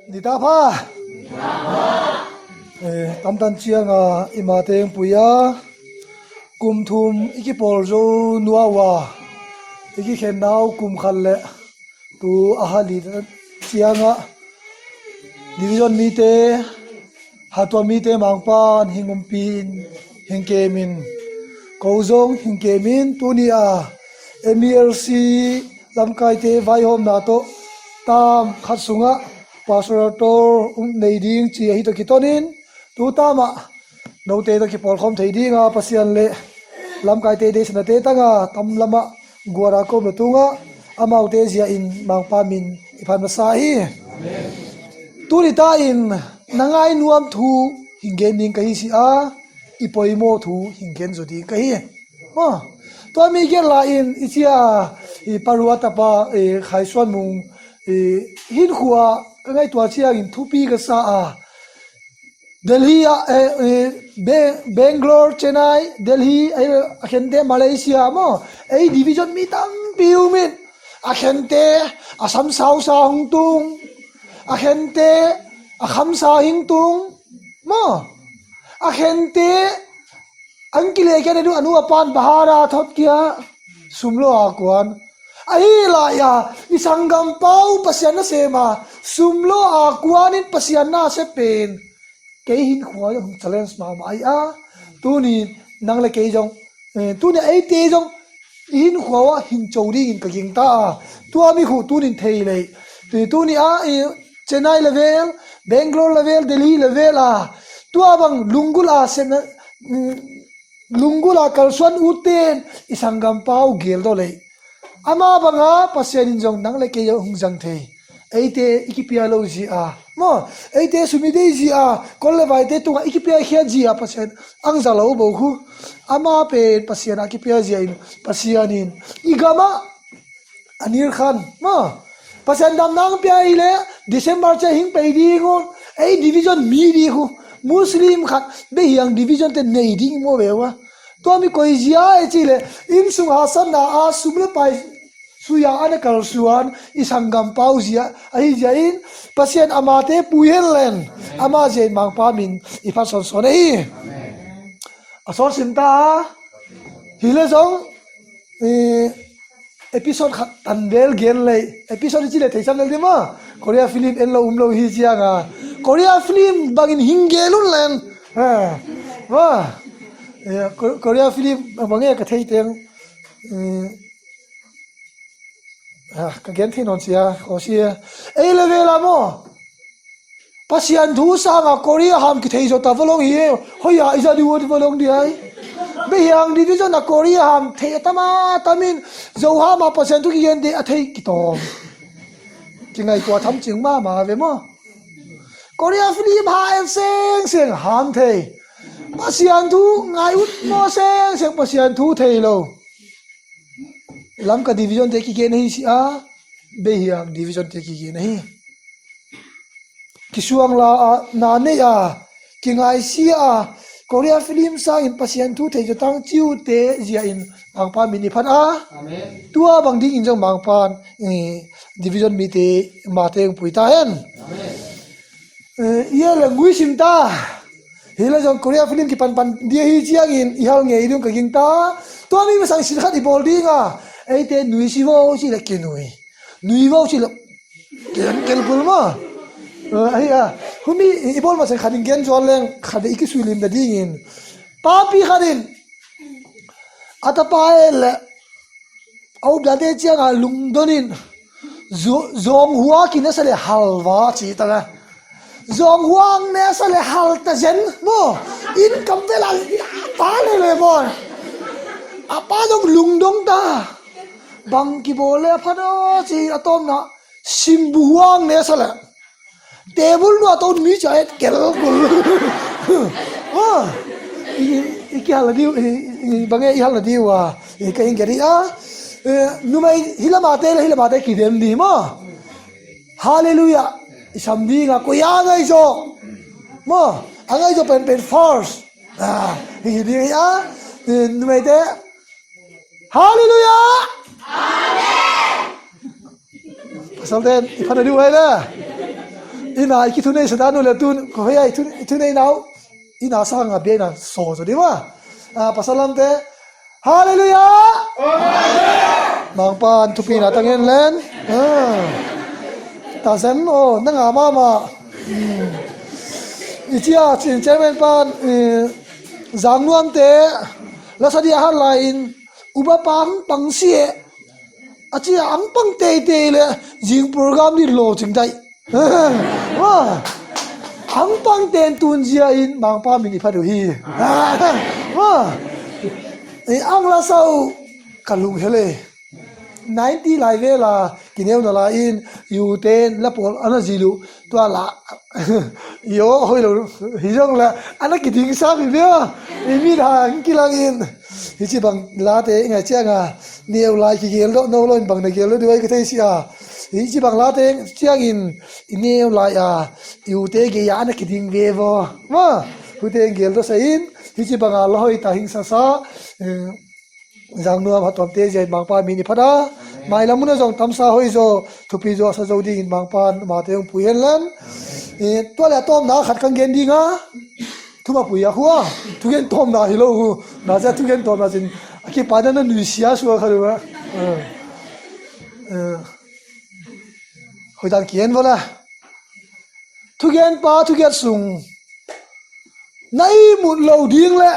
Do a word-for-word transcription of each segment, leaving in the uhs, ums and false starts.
Nita pha. Eh, tamtan cianga i mate hong pui a, kum thum i kipawl zo nuau a, i kikhenna uh kum khat le tu a ha li ciangah division mite, hatua mite Mangpan hing umpi in, hing kemin, ko zong hing kemin, tuni a M E L C lamkaite vaihawmna tawh tam khat sungah pastoral tour um nei ding ci ahi tawh kitonin, tu tamah note tawh kipawlkhawm thei dinga Pasian le lamkaite deihsaknate tanga tam lamah guara kawm lo tungah amaute zia in Mangpa min i phat masa hi. Tuni ta in na ngai nuam thu hing gen ding ka hi si a, i poimaw thu hing gen zaw ding ka hi. Maw, tua mi gen la in i cia, i parua tapa, i Khaisuan Mung, i hinkhua ka ngaihtuah ciangin thupi ka sa a, Delhi ah, eh, eh, Be-, Bangalore, Chennai, Delhi, eh, a khente Malaysia maw, ei division mi tampi um in, a khente a sam sausa hong tung, a khente a khamsa hing tung maw, a khente an kilehkia ding a nu a pan bahara thot kia, sum lo a kuan. Ahi lai a, i sanggam pau Pasian na sem a, sum lo a kuan in Pasian na sem pen kei hinkhua hong challenge mahmah ahi a. Tuni nang le kei zong, eh, tuni eite zong i hinkhua ah hing co dingin ka gingta a. Tua mi khu tunin thei lei. Tuni, tuni a, i Chennai level, Bangalore level, Delhi level a, tua bang lunggul a sepna, mm, lunggul a kalsuan utte in i sanggam pau gel daw lei. Ama banga Pasian in zong nang le kei zong hong zang thei. Eite i kipia lo zia maw, eite sum i dei zia, kol le vaite tungah i kipia khiat zia Pasian ang za lo bo khu. Ama pen Pasian a kipia zia in, Pasian in i gamah a nir khan maw, Pasian damna ang pia hi le December cia hing pei ding un, ei division mi ding khu. Muslim khat behiang division te nei ding maw ve ua. Tua mi koi zia e ci le, inn sung hasatna a sum le pai suya ana kalsuan i sanggam pau zia ahi zia in, Pasian amate pui hen len, ama zia in Mangpa min i phat sawnsawn ahi. A sawn sim ta a, hi le zong, eh, episode khat tan vel gen lei, episode i ci le theisam lel ding maw, Korea film en lo um lo hi cianga, Korea film bangin hing gen un len. Ha, maw, eh, Ko-, Korea film bang e ka thei teng, eh, ah, ka gen thei nawn sia, khaw sia. Ei le vela maw, Pasian thu sanga Korea ham kithei zo ta valong hi e. Hoia i za di ua di valong di ai. Behiang division a Korea ham thei a tama tamin, zo ham a Pasian thu kigen de a thei kitawm. Kingaihtuah tham cing mahmah ve maw. Korea film ha en sengseng ham thei. Pasian thu ngai ut maw sengseng Pasian thu thei lo. Lamka division te kigen ahi si a, Behiang division te kigen ahi. Kisuang la a, na nei a, kingaisia a, Korea film sangin Pasian thu thei zatang ciute zia in Mangpa min i phat a. Amen. Tua bang dingin zong Mangpan, eh, division mite mate hong pui ta hen. Amen. Eh, ia le ngui sim ta. Hi le zong Korea film kipanpan dia hi ciangin i hal ngei ding ka gingta. Tua mi masang sin khat i bawl ding a. Eite nui si vo ci le kinui. Nui vo ci le ken kel kul ma. Eh, ahi a. Humi i bawl masang khat in gen zual leng khat i kisui lim da dingin. Papi khat in. A tapa e le. A update cianga lungdonin, zu-, zawng hua kinesa le halva ci ta le. Zawng hua ang nesa le hal ta zen maw. In kam vela pa le le maw. A pa dong lungdong ta. Bang kibawl le a phat aw ci a tawmna simbu hua ang nesa le. Table nuah tawh mi ca et kel kul. Ah, i, i kihal na diu, i, i, bang e i hal na diu a, i ka hing keri a. Eh, numei hi lamate le hi lamate kidem di maw. Hallelujah. I sam ding a, koi a ngai zaw. Maw, a ngai zaw pen pen first. Ah, hi ding hi a. Eh, numeite. Hallelujah! Amen. Pasal ten, i phat na diu ai le. Ina i kithunei sa dan uh le tun ko hei a i thu, i thunei nau ina sang a bia ina so so di ma. A, pasal lamte, Halleluiah. Mangpan thupi na tang en len. A, ta sen o nanga mama. I cia cin chairman pan, Zang Nuam te lasa dia hat lai in uba pang pang si e. A cia ang pang teitei le zing program ni lo cing dai. Wa, ang pang ten tun zia in Mangpa min i phat uh hi. Wa, i ang lasa uh ka lung hele. Ninety lai vela kineu na la in, yu ten la pawl ana zilu tua la. Yo hoi lo hi zong la ana kiding sa mi bia. I mit hang kilang in. Hici bang late i ngai cianga neu lai kigel lo no lo in bang na gel lo duai ka thei si a. Hici bang late ciangin i neu lai a i ute gei a ana kiding ve vo. Ma, ute gel lo sa in, hici banga lo hoi ta hing sa sa. Zang Nuam hatuam te zia in Mangpa min i phat a. Mai lam mun a zong tamsa hoi zo, thupi zo, sa zo dingin Mangpa mate hong pui hen lan. Tua le a tawmna khat kan gen ding a. Thuma pui a khua. Thugen tawmna hi lo hu. Na zia thugen tawmna cin a kipa na na nuisia sua kha lu a. Hoitan kien vo la. Thugen pa thugen sung na i mut lo ding le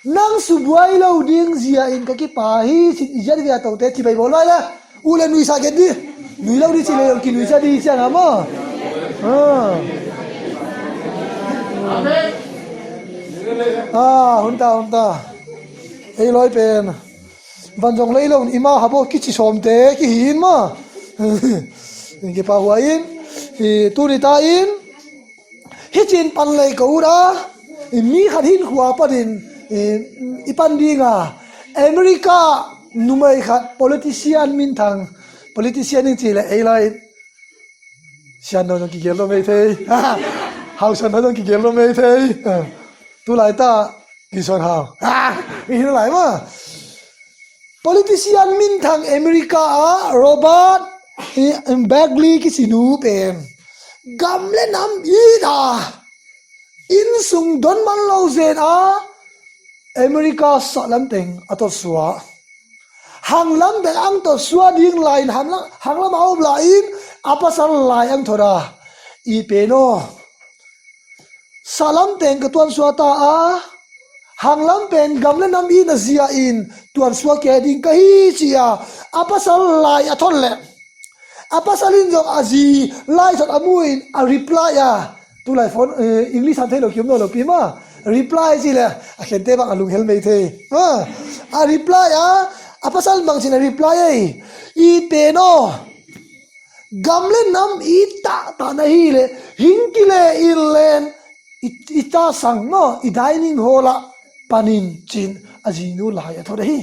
nang subuai lo ding zia in ka kipa hi cin i ziat via tote ci bai bawl lai le. U le nuisa gen di. Nui lo di ci le yong kinuisa di ciang a maw. A, hunta hunta. Ei loi pen van zong lei lo in i ma habo kici sawmte kihin maw. Kipa hua in tuni ta in hicin pan lei ka ut a, mi khat hin khua panin i pan dinga America numei khat politician minthang, politician in ci le ei lai sian no zong kigel lo mei thei. Hau sian no zong kigel lo mei thei. Tulai ta kisuan hau i hi lai ma. Politician minthang America ah Robert Bagley kici nu pen gam le nam it a, innsung don man lo zen a, America sahlam teng a totsuah. Hanglam bek ang totsuah ding lai in hanglam a om lai in a pasal lai ang thot a, i pen aw. Sahlam teng ka tuansuah ta a, hanglam pen gam le nam i na zia in tuansuah kei ding ka hi ci a, a pasal lai a thot leh a pasal in zong a zi lai thot a mu in a reply a, tulai phone English han thei lo kium nawn lo pi ma, reply ci leh a khente bang a lunghel mei thei a, reply a, a pasal bang cin a reply ei, i pen aw. Gam le nam i tahtah na hi le hing kile in len i tasang maw i dining hall ah panin cin a zinu lai a thot ahi.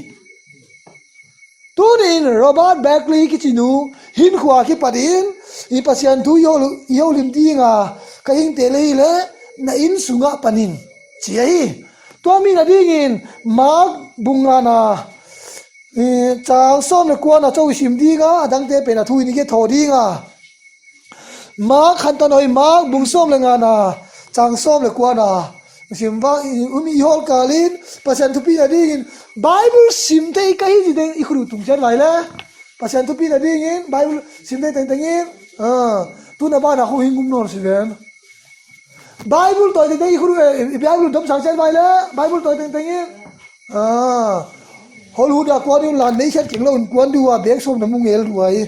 Tunin Robert Bagley kicinu hinkhua kipatin i Pasian thu i holim dinga ka hingte le hi le na inn sungah panin ci ahi. Tua mi na dingin Mark bung ngana cang sawm le kuana co i sim dinga a dangte pen a thu in i get thaw dinga. Mark khantan hoi Mark bung sawm le ngana cang sawm le kuana i sim vang um i hawl kalin Pasian thupi na dingin Bible sim thei ka hi ci ding i khuru tung cian vai le Pasian thupi na dingin Bible sim thei tengtengin tuna bana khu hing um nawn si ven. Bible tawi tengteng i khuru i Bible dom sang cian vai le Bible tawi tengtengin Hollywood a kuan ding un lan nei khiat keng lo un kuan duh a bek sawm na mu ngel duh a i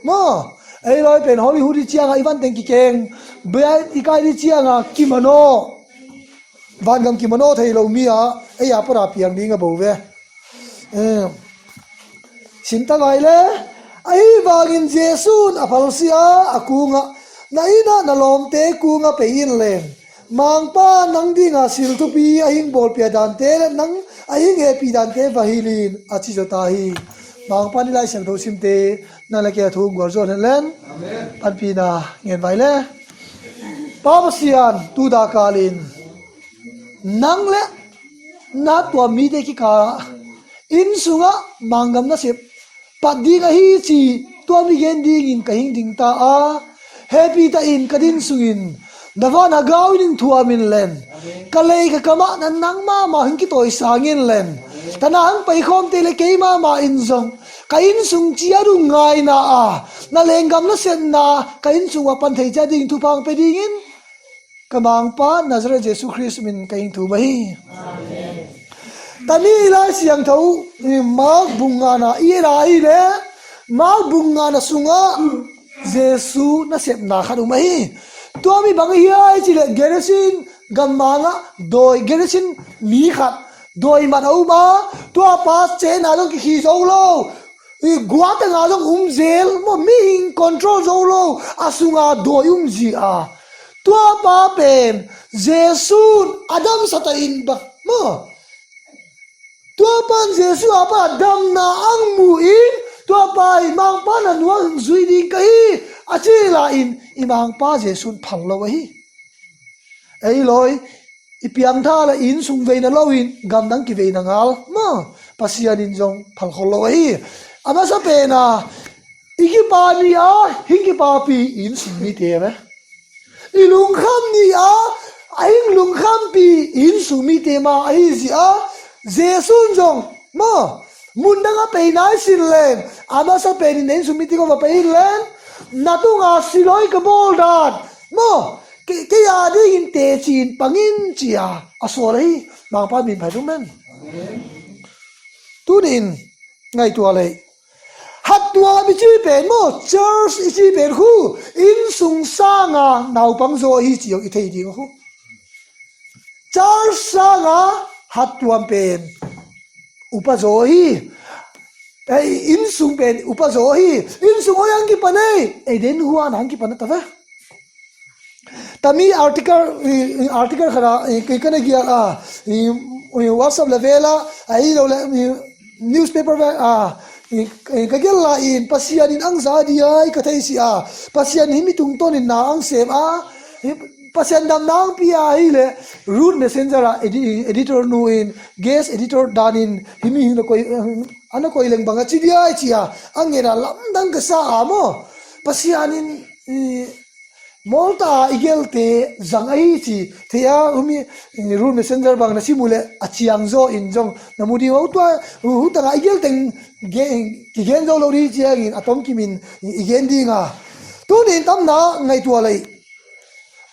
maw. Ei lawi pen Hollywood i cianga i van teng kikeng bia i kai di cianga kimano vangam kimano thei lo mi a ei a pora piang ding a bo ve. Sinta vai le ahi vangin Jesuh in a phalsia a kungah na innah na lawmte kungah pei in len. Mangpa nang dinga sil thupi a hing bawlpia dante le nang a hing hehpih dante va hilin a ci zawta hi. Mangpa ni Lai Siangtho simte nang le kei a thu gual zuan hen len. Panpina ngen vai le. Pa Pasian tudakalin nang le na tuam mite kikal inn sungah manggam nasep pat ding ahi ci tua mi gen dingin ka hing ding ta a, Hehpih tahin ka din sungin na van hagau in thuam in len, ka lei ka kamah na nang mahmah hong kitawi sangin len, tana hong paikhawmte le kei mahmah in zong ka inn sung ciat uh ngaina a, na lenggam nasepna ka inn sung uh a pan thei ciat ding thupha hong pia dingin ka Mangpa Nazareth Jesu Khrist min ka hing thum ahi. Tani i Lai Siangtho i Mark bung ngana i et a ahih leh Mark bung ngana sungah Jesu nasepna khat um ahi. Tua mi bang hi ai cih leh Gerasin gammang ah dawi, Gerasin mi khat dawi mat a um a, tua pa cehna zong kikhi zo lo, i guatanga zong um zel maw, mihing control zo lo, a sunga dawi um zia. Tua pa pen Jesu in a damsak ta in bang maw, tua pan Jesu a pa damna ang mu in, tua pa i Mangpa na nuak zui ding ka hi a ci lai in i Mangpa Jesu in phal lo ahi. Ei lawi i piangtha le i inn sung veina lo in gamdang kiveina ngal maw, Pasian in zong phal khol lo ahi. A masa pen a i kipa ni a hing kipapi i inn sung mite ve. I lungkham ni a a hing lungkhampi i inn sung mite mah ahi zia. Jesu in zong maw, mundang a pei nai sin len, a masa pen in na inn sung mite kong va pei in len, na tunga silawi ka bawl dan maw, kei, kei a dingin teci in pang in ci a a sawl ahi. Mangpa min phat uh hen. Tuni in ngaihtuah lei, hattuam i ci pen maw, church i ci pen khu inn sung sanga naupang zaw ahi ci zong i thei ding a khu. Church sanga hattuam pen upa zaw hi. Ei, inn sung pen upa zaw hi. Inn sung hoih ang kipan ei, ei den huan ang kipan a ta ve. Tami article, i, i article khat a, i, i kana giak a, i, i WhatsApp la vela, a i lo le, i, newspaper ve a, i, i, ka gel la in Pasian in ang za di ai ka thei si a. Pasian hi mi tungton in na ang sem a. I, Pasian dam na ang pi a hi le, Root Messenger a edi-, editor nu in, guest editor dan in, hi mi hi na koi, ana koi leng bang a ci di ai ci a. Ang ngen a lamdang ka sa a maw. Pasian in, i, Mawlta i gelte zang ahi ci thei a, humi, eh, Root Messenger bang na sim uh leh a ciang zaw in zong na mu ding uh tua, uh, hutanga i gelteng ge-, kigen zo lo ding ciangin a tomkim in i gen ding a. Tuni in tamna ngaihtuah lei.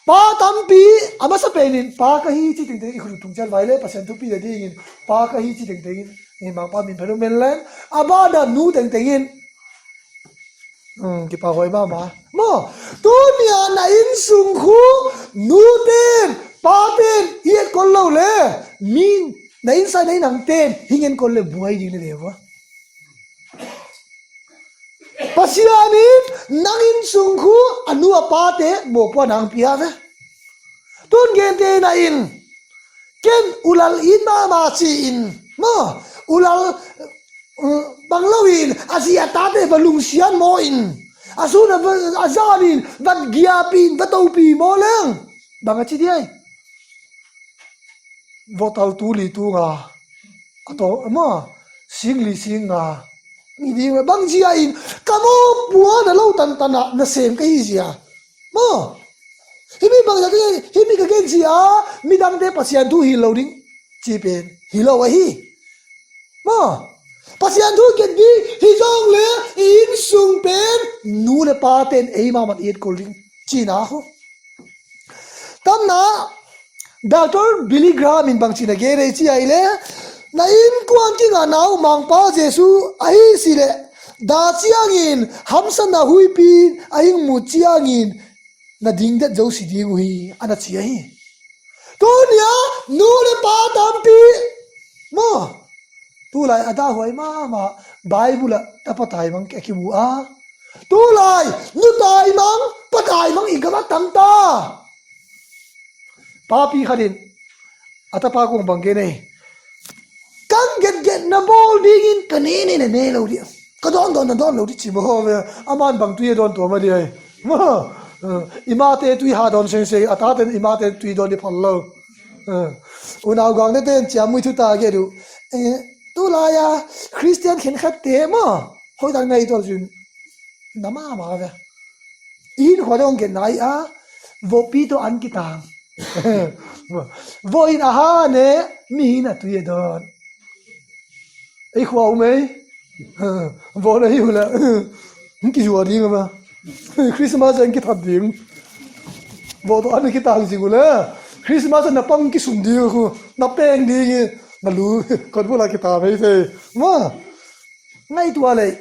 Pa tampi a masa penin pa ka hi ci tengteng i khut tung cian vai le Pasian thupi a dingin pa ka hi ci tengtengin i Mangpa min phat uh hen len a bada nu tengtengin. Hmm, kipa huai mahmah. Maw, tuni a na inn sung khu nute'n pate'n i etkol lo le, min na inn sai na inn hangte'n hing enkol le buai ding le ve vua. Pasian in nang inn sung khu a nu a pate mawhpuan ang pia ve. Tun gente na in ken ulal in mahmah ci in maw, ulal, uh, bang lo in a zi a tate va lungsian maw in a sun a va, a zan in va giapi in va topi maw leng bang a ci diai. Votal tu li tu nga a to maw, sing li sing nga ngi ding bang zia in ka mawhpuan a lo tantan a na sem ka hi zia. Maw, himi bang zia ka gen, himi ka gen zia midangte Pasian thu hi lo ding ci pen hi lo ahi. Maw, Pasian thu gen ding hi zong le i inn sung pen nu le pate'n ei mahmah i etkol ding cina khu. Tamna Doctor Billy Graham in bang cina gen ei ci ai le, na innkuan kingah na uh Mangpa Jesu ahi si le, da ciangin hamsatna huipi a hing mu ciangin na dingdet zo si ding uh hi, a na ci ahi. Tunia nu le pa tampi maw, tulai a dahhuai mahmah Bible ah tapa taimang a kimu a, tulai nu taimang pa taimang i gam a tamta. Papi khat in a tapa kong bang gen ei. Kan getget na bawl dingin ka ne ne na ne lo dih, ka dawn dawn na dawn lo dih ci maw ve. A man bang tui a dawn tua ma dih ai. I mate tui ha dawn seng seng, a taten i mate tui dawn dih phal lo. Unau gang ne ten ciam mui thu ta ge duh. Tulai a Christian khenkhatte maw hoih tak ngai tual cin na mahmah ve. I hinkhua dong genna i a, vawhpi tawh an kitang. Vawh in a ha ne, mihing in a tui a dawn. Ei khua um ei. Vawh na hi uh le, hong kizuak ding a ma. Christmas ah hong kithat ding. Vawh tawh an kitang zing uh le, Christmas ah na pang kisun ding uh khu, na peng ding i, na lu kotbul ah kitam ei thei. Ma, ngaihtuah lei.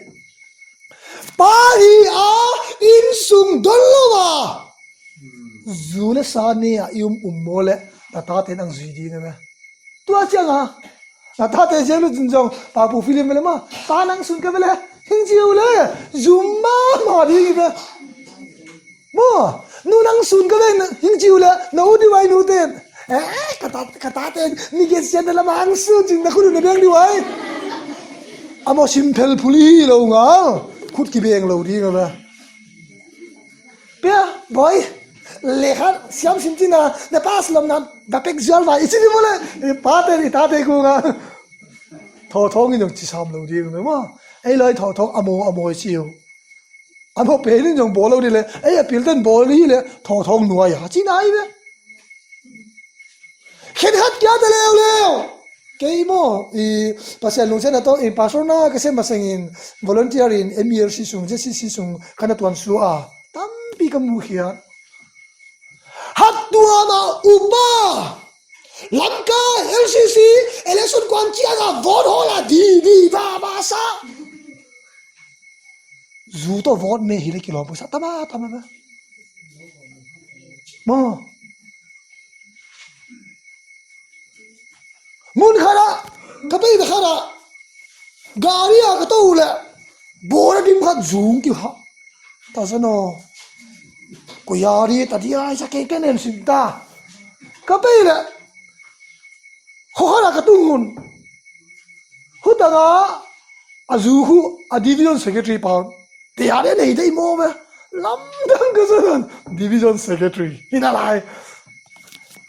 Pa hi a, innsung don lo a, zu le sa ne a i um um maw le, na tate nang zui ding a ma. Tua ciang a, na tate ziang lut zong, pa pu filim le ma, pa nang sun ka ve le, hing ci uh le, zum ma ma ding i ve. Maw, nu nang sun ka ve, hing ci uh le, na ut ding vai nu ten. Eh, ka ta, ka tate, mi gen sian na lama ang sun cin na khut uh na beng ding vai. A maw sim phel phuli hi lo ngal, khut kibeng lo ding a ve. Pia, boy, lekha siam sim cin na, na pass lom na, da pek zual vai, i ci ding maw le, i pate, i tate kung a. Thawthawng in zong ci sam lo ding ve maw. Ei lai thawthawng a maw, a maw i ci uh. A maw pen in zong bawl lo ding le, ei a pil ten bawl ding hi le, thawthawng nuai a, ci nai ve. Khen khat kia ta leuleu. Kei maw, i Pasian lungsiatna tawh, i pastor na ka sem masangin, volunteer in M E R C sung, Z C C sung, ka na tuan sua a. Tampi ka mu khia. Hat tuam a upa. Lamka L C C, election kuan ciang a vote hawl a di, di, ba, ba, sa. Zu tawh vote me hi le kilawm pawisa tama, tama, tama. Maw. Mun khat ah, ka peina khat ah, gari ah ka to uh leh, bawl a dim khat zung kihah. Ta sa naw. Ko yari ta di ai sa kei ka nen sim ta. Ka pei leh, khuakhat ah ka tung un. Hutang a, a zu khu, a division secretary pa. Te a de nei dei maw me. Lamdang ka sa nan. Division secretary. Hi na lai.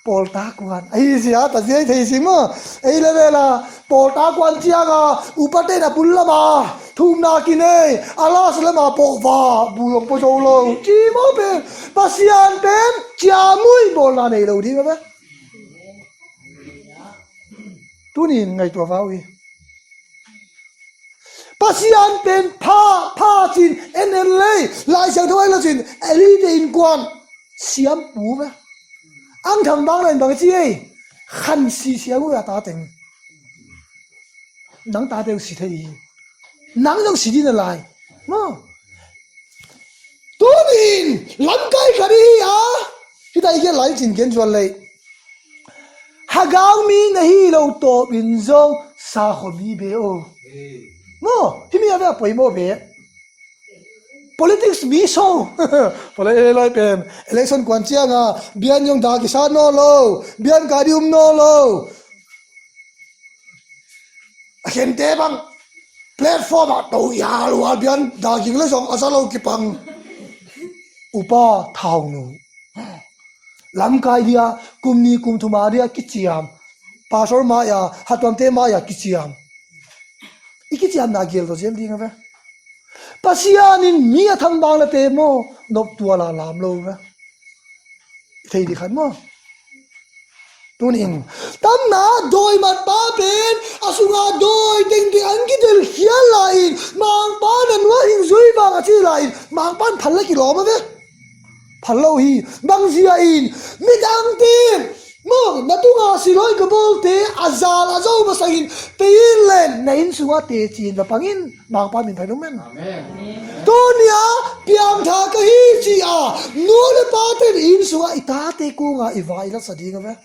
Pawltak kuan. Ahi zia, ta zia i thei si maw. Ei le vela. Pawltak kuan ciang a. Upate na bul lama. Thumna kinei. A las lama pawh va. Bu zong pawh zo lo. Ci maw pen. Pasian pen. Ciamui bawlna nei lo ding a ve. Tunin ngaihtuah va uh hi. Pasian pen pha, pha cin, en en lei, Lai Siangtho ai lo cin, elite innkuan, siampu ve. Ang tham bang lain bang ci ei, khan si siang uh a ta teng. Nang tate uh si thei hi. Nang zong si ding na lai. Maw. Tunin, lamkai khat hi a. Hita i gen lai cin gen zual lei. Hagau mi na hi lo tawpin zong sakhaw mi be aw. Maw, himi a ve a poimaw be. Politics mi so. Pawlai ei lai pen. Election kuan ciang a. Bian zong dah kisat naw lo. Bian kah ding um naw lo. A khente bang. Platform ah to ia lua bian. Dah ging le zong a za lo kipang. Upa thau nu. Lamkai dia, kum ni kum thum a dia kiciam. Pastor mai-a, hatuamte mai-a kiciam. I kiciamna gel tawh zel ding a ve. Pasian in mi a thang bang le te maw, nop tuala lam lo ve. I thei dih khat maw. Tunin, tamna dawi matpa pen, a sunga dawi tengteng an kitel khial lai-in, mangpa na nuai hing zui vang a ci lai-in, mangpa in phal la kilawm a ve. Phal lo hi, bang zia in, midangte, maw, na tunga silawi ka bawlte, a zal a zo masangin, pei in len, na inn sunga teci in va pangin, mangpa min phailung men. Amen. Tunia, piangtha ka hi ci a, nu le pate in inn sunga, i tate kunga, i vai la sa ding a ve.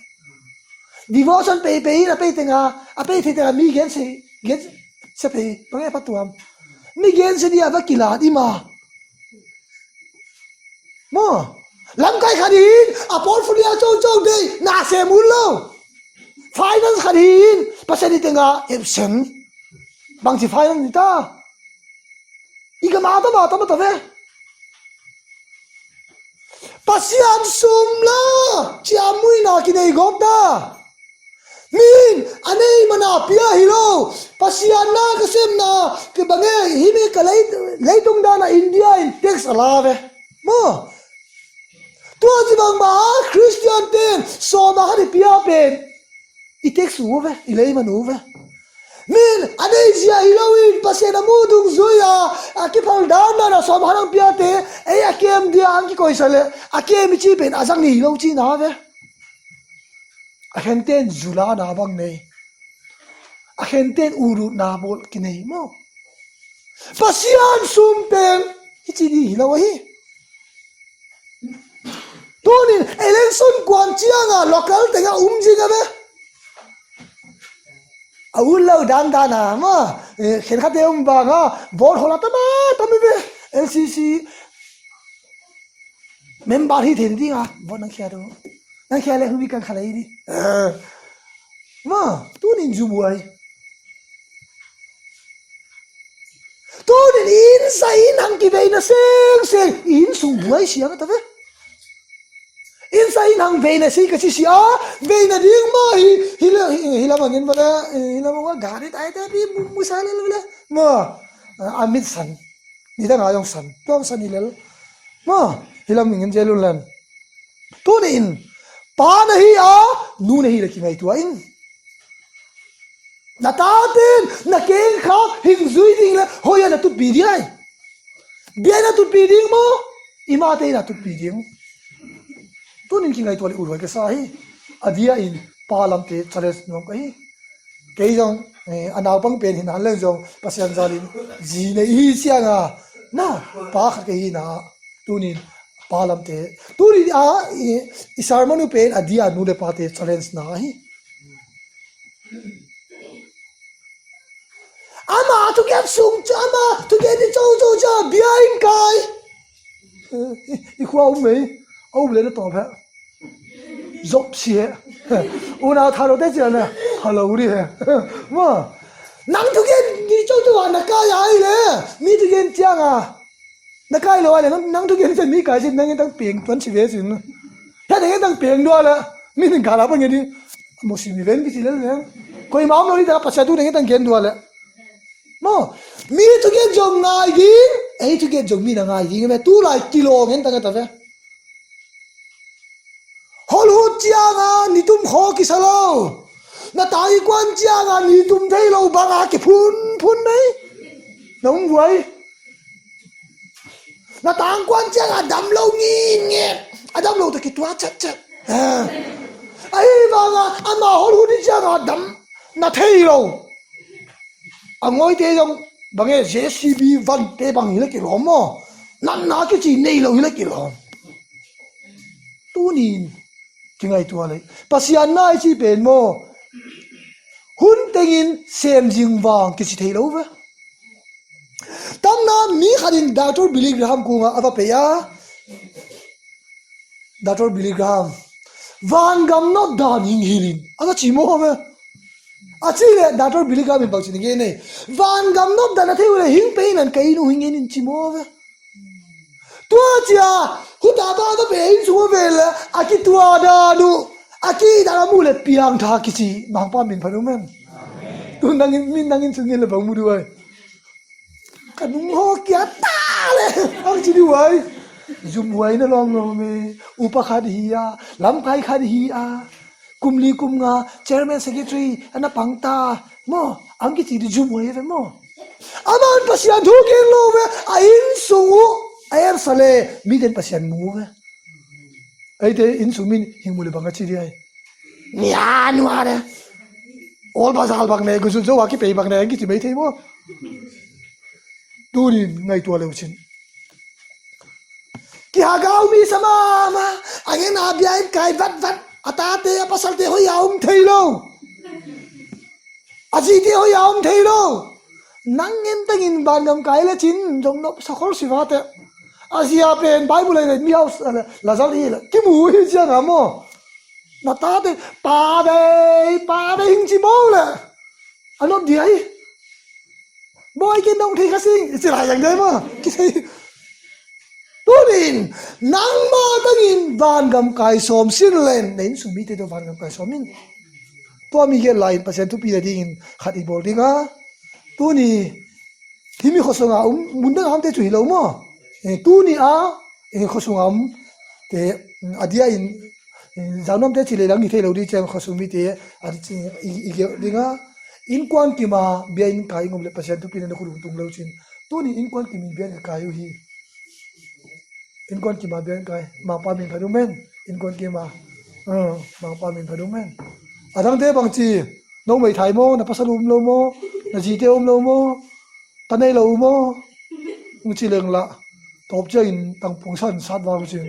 Devotion pei pei in a pei tenga, a pei thei tenga, mi gen se, gen se pei, bang e pha tuam. Mi gen se dia va kilat i ma. Maw, lamkai khat in a portfolio congcong dei na sem un lo. Finance khat in Pasian i tenga epsen. Bangci finance ni ta. I gama tama tama ta ve. Pasian sum la ciammuina kinei gawp ta. Min a nei mana pia hi lo. Pasian na ka semna ka bang e, himi ka lei, leitung dana India in tax a la ve. Aw, tua ci bangmah a Khristian ten sawm a khat i pia pen i tek su uh ve, i leiman uh ve. Min a nei zia hi lo in Pasian a muh dungzui a, a kiphal dandan a sawm a khat ang piate ei a kem dia ang kikoisa le a kem i ci pen a zang ni hi lo cina ve. A khenten zulana bang nei, a khenten urutna bawl kinei maw? Pasian sum pen i ci ding hi lo ahi. Tunin election kuan cianga local tenga um zing a ve. A ut lo dandan a maw, eh, khenkhatte um banga vote hola tama tami ve. L C C member hi thei dinga vote nang khia do. Nang khia le humi kan khalei di. Eh. Maw, tunin zumhuai. Tunin inn sa inn hang kiveina sengseng inn sung buai siang a ta ve. Inn sa inn hang veina si ka ci si a, veina ding maw hi, hi la, hi, hi lam angin bala, hi lam angin gari tai tai pi mu, mu sa le le. Maw, a mit san. Ni dang a zong san. Tuang san hi lel. Maw, hi lam angin jelun len. Tunin, pa na hi a, nu na hi le kingaitua in. Na taten na kengkhak hing zui ding le hoia na tutpi ding ai. Bia na tutpi ding maw? I mate na tutpi ding. Tunin kingaitua le urhuai ka sa hi. A dia in pa lamte challenge nuam ka hi. Kei zong, eh, a naupang pen hin han leng zong Pasian zalin zi nei hi sianga na pa khat ka hi na. Tunin pa lamte tunin a i, i sermon uh pen a dia nu le pate challenge na hi. Ama thugen sung ca, ama thugen i co co ca bia in kai. I khua um mei a um le na tawp he. Zop si he. Una thalo te cia na halo ri he. Ma nang thugen ni co co a na kai ai le mi thugen cianga. Na kai lo a le nang, nang thugen cia mi kai sin nang in tang peng tuan si ve sin. He nang in tang peng dua le mi ning kala pa nge di. Mo si mi ven ki si le le. Koi ma om lo ni ta pa cia tu nang in tang gen dua le. Maw, mi thugen zong ngai ding, ei thugen zong mi na ngai ding ve, tu lai kilawng en tang e ta ve. Holhut cianga nitum khaw kisa lo. Na tang i kuan cianga nitum thei lo banga kiphun phun nei. Na hung vuai. Na tang kuan cianga dam lo ngi nge. A dam lo ta kitua chat chat. Ahi banga ama holhut i cianga dam na thei lo. A ngawite zong bange J C B vante bang hi le kilawm maw? Natna kici nei lo hi le kilawm. Tunin kingaitua lei Pasian na i ci pen maw? Hun tengin sem zing vang kici thei lo ve. Tamna mi khatin Doctor Billy Graham kunga a va pei a. Doctor Billy Graham vangam nop dan hing hilin a va ci maw ve. A ci le Doctor Billy Graham in bang ci ni nge nei vangam nop dan a thei uh le hing pei nan ka inn uh hing in ci maw ve. Tua cia huta ba va pei in sung a ve le a kitua dan uh a ki dan a mu le piang tha kici mangpa min phan uh men. Tu nangin min nangin sungin le bang mu duai. Ka nung haw kia ta le ang ci di huai. Zum huai na lawm lawm e. Upa khat hi a, lamkai khat hi a, kum li kum nga chairman secretary ana pang ta. Maw, ang kici di zum huai ve maw? Aman Pasian thu gen lo ve. A inn sung uh a ersa le miten Pasian mu ve. Eite inn sung min hing mu le bang a ci di ai. Nia nua de. Ol bazal bang ne guzul zo a kipei bang ne ang kici mai thei maw? Tunin ngaitua leu cin. Kihagau mi sa mama a ngen a bia in kai vat vat a tate a pasalte hoi a um thei lo. A zite hoi a um thei lo. Nang ngen tengin vangam kai le cin zong nop sa khol si vate. A zia pen Bible le mi hau la zal hi le kimu hi cianga maw? Na tate pa dei pa dei hing ci maw le. A nop dia hi. Bawi ken dong thei kha sing i ci lai yang dai ma. Tunin nangma tangin vangam kai sawm sin len na inn sung mite tawh vangam kai sawm in. Tua mi gen lai in Pasian thupi na dingin khat i bawl dinga. Tuni himi khuasonga um mundang a omte cu hi lo maw? Eh, tuni a eh, khuasung a om te, a dia in, eh, zaunamte ci leh lang hi thei lo ding ciang khuasung mite a, i, i gelh ding a, innkuan kim a bia inn kai ing om leh Pasian thupi in na khut hong tung lo cin. Tuni innkuan kim in bia inn kai uh hi. Innkuan kim a bia inn kai. Mangpa min phat uh hen. Innkuan kim a. Uh, Mangpa min phat uh hen. A dangte bang ci. No meithai maw, na pasal um lo maw, na zite um lo maw, ta nei lo uh maw. Hong ci leng lah. Tawp ciangin tangpuang san sat vang uh cin.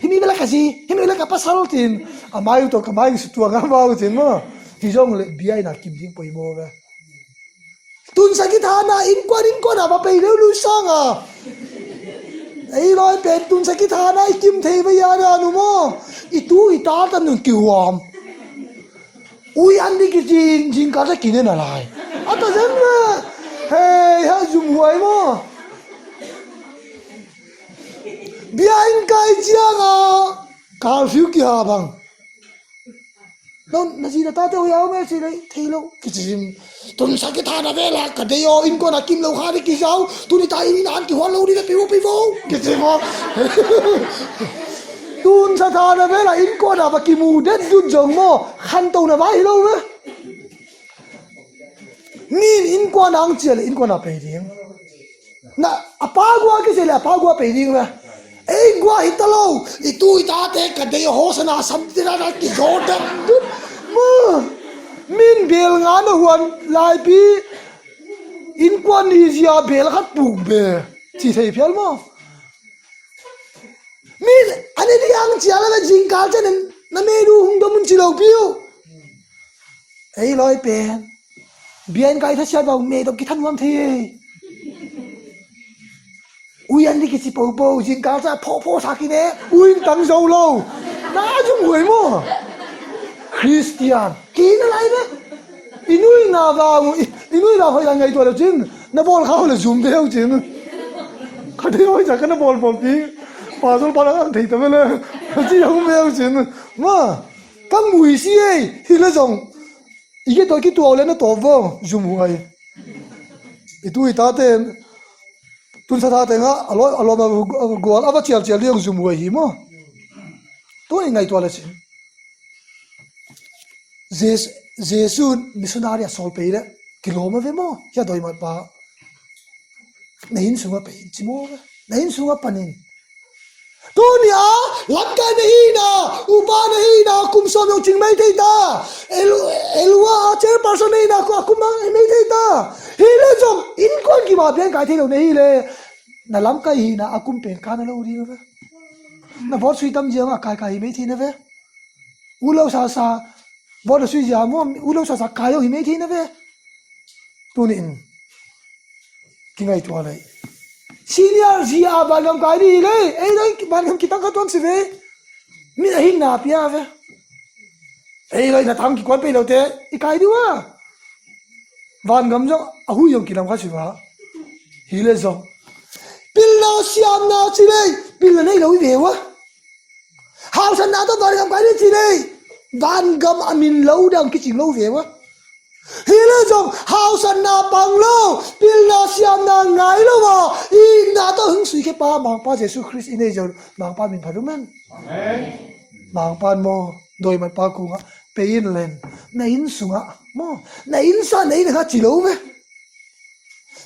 Hih mi bel a ka zi, hih mi bel a ka pasal cin. A mai uh tawh ka mai uh sutuang a vang uh cin maw. Hi zong leh bia inn a kim ding poimaw ve. Tunsa kithana innkuan innkuan a va pei leu lui sang a. Ei lawi pen tunsa kithana i kim thei va ya dan uh maw. I tu i ta tan nun kihuam. Ui an di kici in zingkal ta kine na lai. A ta zen ve. Hei ha zumhuai maw. Bia inn kai ciang a. Curfew kiha bang. No, na zi na tate uh hiau me ci lei thei lo. Kici zim. Tunsa kithana vela ka dei aw innkuan a kim lo kha ding kizau. Tuni ta inn in an kihuan lo ding na pei uh pei vo. Kici maw. Tunsa thana vela innkuan a va kimu det dut zong maw. Khanto na vai hi lo ve. Min innkuan ang cia le innkuan a pei ding. Na, a pa gua kisia le a pa gua pei ding ve. Ei gua hi ta lo. I tu i tate ka dei a hosana sam ti na na kizaw dam dut. Ma, min bel nga na huan laipi. Innkuan ni zia bel khat puk be. Ci thei phial maw. Min a ne di ang cia la ve zingkal cian na me du hung dom un ci lo piu. Ei lawi pen. Bia inn kai thasiat vau me dom kithan nuam thei ei. Ui an di kici popo zingkal ca phawphawsak hi ne. Ui in tang zo lo. Na zung huai maw. Khristian. Kina lai ve. I nui na vang uh, i, i nui na hoih la ngaihtuah lo cin. Na bawl kha hoih la zum ve uh cin. Ka thei hoih ca ka na bawl bawl pi. Pasal pa la ang thei ta ve le. Ci a hum ve uh cin. Ma, ka mui si ei. Hi le zong. I ke tawh kituau le na tawp vo. Zum huai. I tu i tate. Tunsa tate nga, a lawm, a lawm a gual, a va cialcial ding zum huai hi maw. Tu i ngaihtuah le cin. Jesu, Jesu missionary a sawl pei le kilawm a ve maw? Hia dawi mat pa. Na inn sungah pei in ci maw ve? Na inn sungah pan in. Tuni a lamkai na hina, upa na hina, kum sawm zong cing mai thei ta. Elua a chairperson na hina, a kum mang mai thei ta. Hi le zong innkuan kima bian kai thei lo na hi le. Na lamkai hina a kum pen ka na lo ding a ve. Na vawt sui tam ziang a kai kai hi mai thei na ve. U lo sa sa, vawt a sui zia maw, u lo sa sa kai lo hi mai thei na ve. Tuni in kingaihtuah lei. Senior zia a vangam kai dih lei. Ei lei vangam kitang kha tuan si ve. Mi a hin na pia ve. Ei lei na tang kikuan pei lo te i kai dih ua. Vangam zong a hui zong kinam kha si va. Hi le zong pilna siamna ci lei. Pilna nei lo i ve ua. Hausatna tawh vangam kai dih ci lei. Vangam a min lo dang kicing lo ve ua. Hi le zong hausatna pang lo, pilna siamna ngai lo a, i itna tawh hing sui khe pa Mangpa Jesu Khrist i nei zong Mangpa min phat uh men. Amen. Mangpa in maw, dawi mat pa kungah pei in len, na inn sungah maw, na inn sa na inn kha ci lo ve.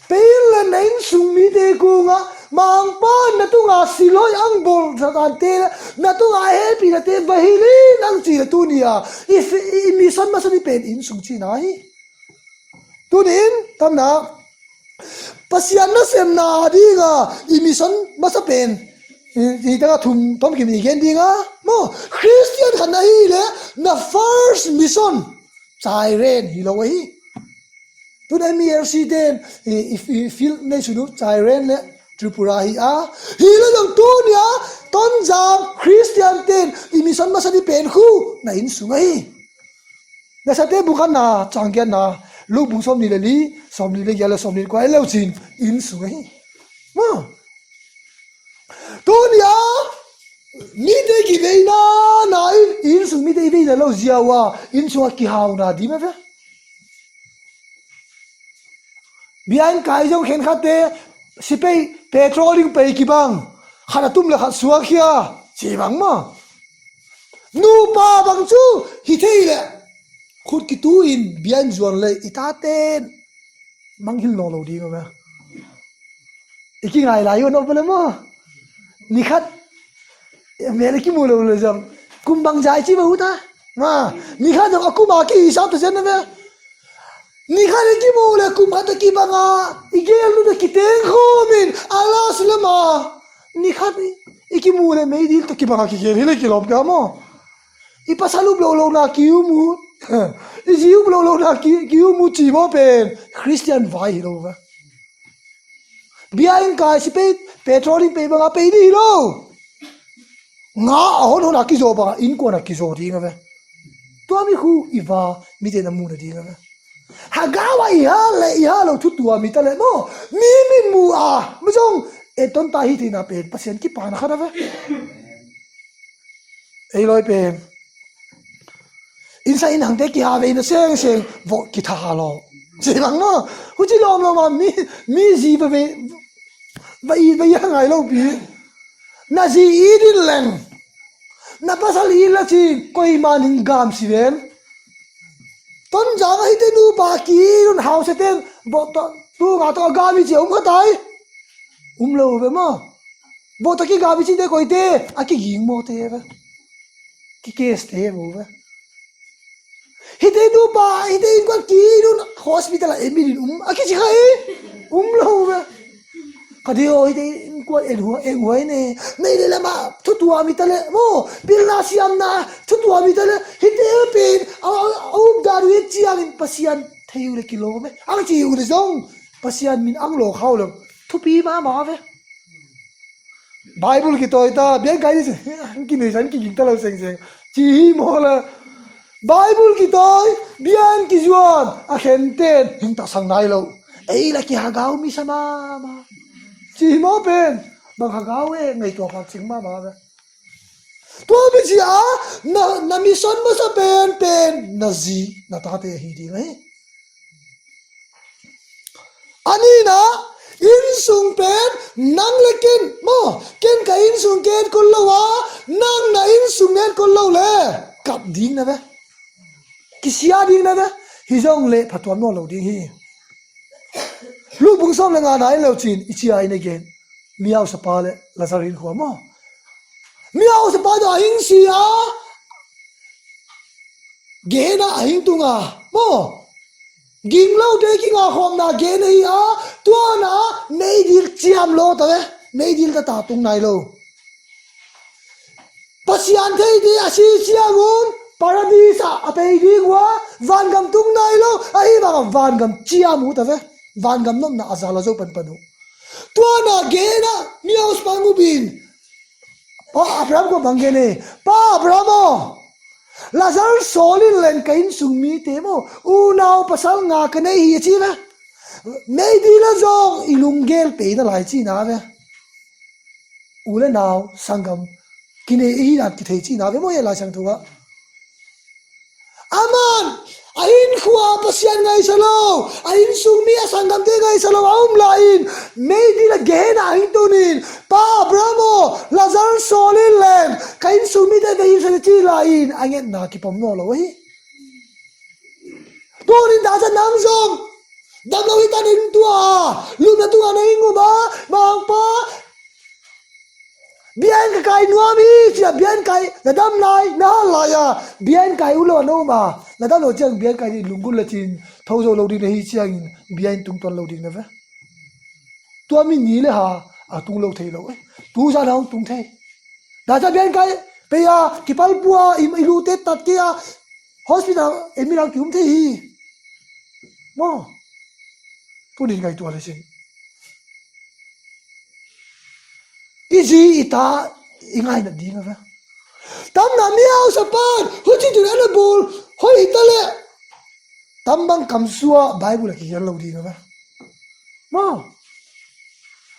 Pei in len na inn sung mite kungah Mangpa in na tunga siloi ang bol zatante le na tunga hehpih nate va hilh in ang ci le tuni a i, i, i mission masa ni pen inn sung cina hi. Tuni in tamna Pasian nasemna dinga i mission masa pen i, i tanga thum tom kim i gen dinga maw Christian khat na hi le na first mission Cairen hi lo ahi. Tun M E R C ten i, i, i field nei sunu Cairen le Tripura hi a. Hi le zong tunia Tonzang Christian ten i mission masa ni pen khu na inn sung ahi. Nasate bung khatna cang giatna Luke bung sawm ni le li, sawm ni le giat le sawm ni le kua lo cin inn sung ahi. Maw. Tunia mite kiveina na in, inn sung mite i veina lo zia ua inn sunga kihauna dim a ve. Biain kai zong khenkhatte sipei petrol ding pei kibang. khat a tum le khat suak hia, ci bang maw. Nupa bang cu hi thei leh khut kitu in bia in zuan le i tate mangngilh nawn lo ding a ve. I kingai lai uh a nop le maw. Nikhat mel i kimu lo le zong kum bangza i ci va uh ta maw. Nikhat zong a kum a kihisap ta zen a ve. Nikhat i kimu le kum khat a kibang a i gel nu ta kiteng khawm in a last lam a nikhat i kimu le meidil ta kibang a kigel hi le kilawm ka maw. I pasal up lo lo na ki-um uh, i zi up lo lo na ki, ki-um uh ci maw pen Khristian vai hi lo ve. Bia in kai si pei, petrol in pei bang a pei ding hi lo. Nga a hon hon a kizaw bang a innkuan a kizaw ding a ve. Tua mi khu i va mite na mu na ding a ve. Hagau a i ha le i ha lo thu tua mi ta le maw. Mi min mu a mi zong e ton ta hi thei na pen Pasian kipan a khat a ve. Ei lawi pen innsa in hangte kiha ve in a sengseng vawh kitha ha lo. Ci bang maw. Huci lawm lo ma mi, mi zi va ve, va i, va i ha ngai lo pi. Na zi i din leng na pasal i la cin koima ning gam si ven. Tonzang a hite nupa ki nun hausa ten vawh tawh tu nga tawh a gam i ci a um kha tai. Um lo ve maw. Vawh tawh kigam i cite koite a kiging mawte ve. Kikeste vo ve. Hite nupa hite innkuan ki nun hospital a emin in um a kici kha hi. Um lo ve. Ka dei aw hite innkuan en huai, en huai ne. Nei le lama thutuam hi ta le maw. Pilna siamna thutuam hi ta le hite pen a, a, a updan uh hi ciangin Pasian thei uh le kilawm e. Ang ci uh le zong Pasian min ang lawk hau lo. Thupi mahmah ve. Bible kitawi ta bian kai ni se. Kinei san kiging ta lo sengseng. Ci hi maw le. Bible kitawi bian kizuan a khenten hing ta sang nai lo. Ei la kihagau mi sa mahmah. Ci hi maw pen. Bang hagau e ngei tua phak cing mahmah ve. Tua mi ci a na, na mission masa pen pen na zi na tate hi ding ahi. A nihna innsung pen nang le ken maw, ken ka innsung ken kul lo a, nang na innsung nen kul lo le kap ding na ve. Kisia ding na ve. Hi zong le phatuam nawn lo ding hi. Luh bung sawm le nga na in lo cin i cia in a gen. Mi hausapa le Lazar in khua maw. Mi hausapa dawh a hing si a Gehenna a hing tung a maw. Ging lote kinga khawmna Gehenna hi a tuana meidil ciam lo ta ve. Meidil ta ta tung nai lo. Pasian theite a si ciangun Paradis ah a pei ding uh a vangam tung nai lo ahi vangam vangam ciam uh ta ve. Vangam nopna a zal a zo panpan uh. Tuana Gehenna mi hausapa ngupin Pa Abraham ko bang gen e, Pa Abraham aw, Lazar sawl in len ka innsung mite maw unau pasal nga ka nei hi a ci ve. Meidil a zong i lunggel pei na lai cina ve. U le nau sanggam kinei i hi dan kithei cina ve maw e Lai Siangtho ah. Aman a innkhua Pasian ngaisa lo, a innsungmi a sanggamte ngaisa lo a um lai-in meidil a Gehenna a hing tunin Pa Abraham aw, Lazar sawl in len ka innsungmite ka hilhsa ci lai-in a ngetna kipom naw lo ahi. Tunin dahsa nang zong dam lo hi ta ning tua a lupna tungah na hing um a Mangpa biain ka kai nuam hi cia biain kai na dam lai na hal lai a biain kai uh lo a na um a na dam lo ciang biain kai ding lunggulh le cin tho zo lo ding na hi ciangin biain tungtuan lo ding na ve. Tua mi ni le ha a tung lo thei lo e. Tu zan a hong tung thei. Dahsa biain kai pei a kipalpua i lute tat kei a hospital emirang ki um thei hi. Maw. Tunin ngaihtuah le sin. I zi i ta i ngaina ding a ve. Tamna mi hausa pan huci tun an a bul hoi hi ta le. Tam bang kamsua Bible a kihian lo ding a ve. Maw.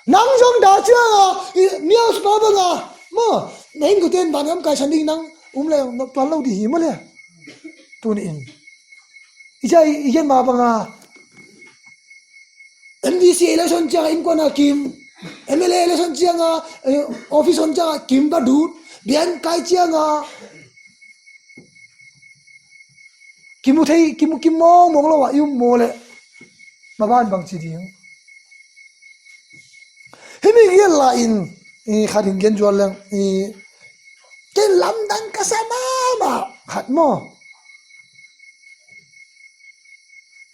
Nang zong da ciang a mi hausa pa bang a maw. Na in ko ten ban ngam kai san ding nang um le nop tuan lo ding hi maw le. Tuni in. I cia i gen ma bang a M D C election ciang a innkuan a kim M L A election cianga, eh, office hon cianga kim va dut, bian kai cianga kimu thei, kimu kim mawngmawng lo a i um maw leh, maban bang ci ding. Himi gen lai-in, i, khat in gen zual leng, i, ken lamdang ka sa mahmah khat maw.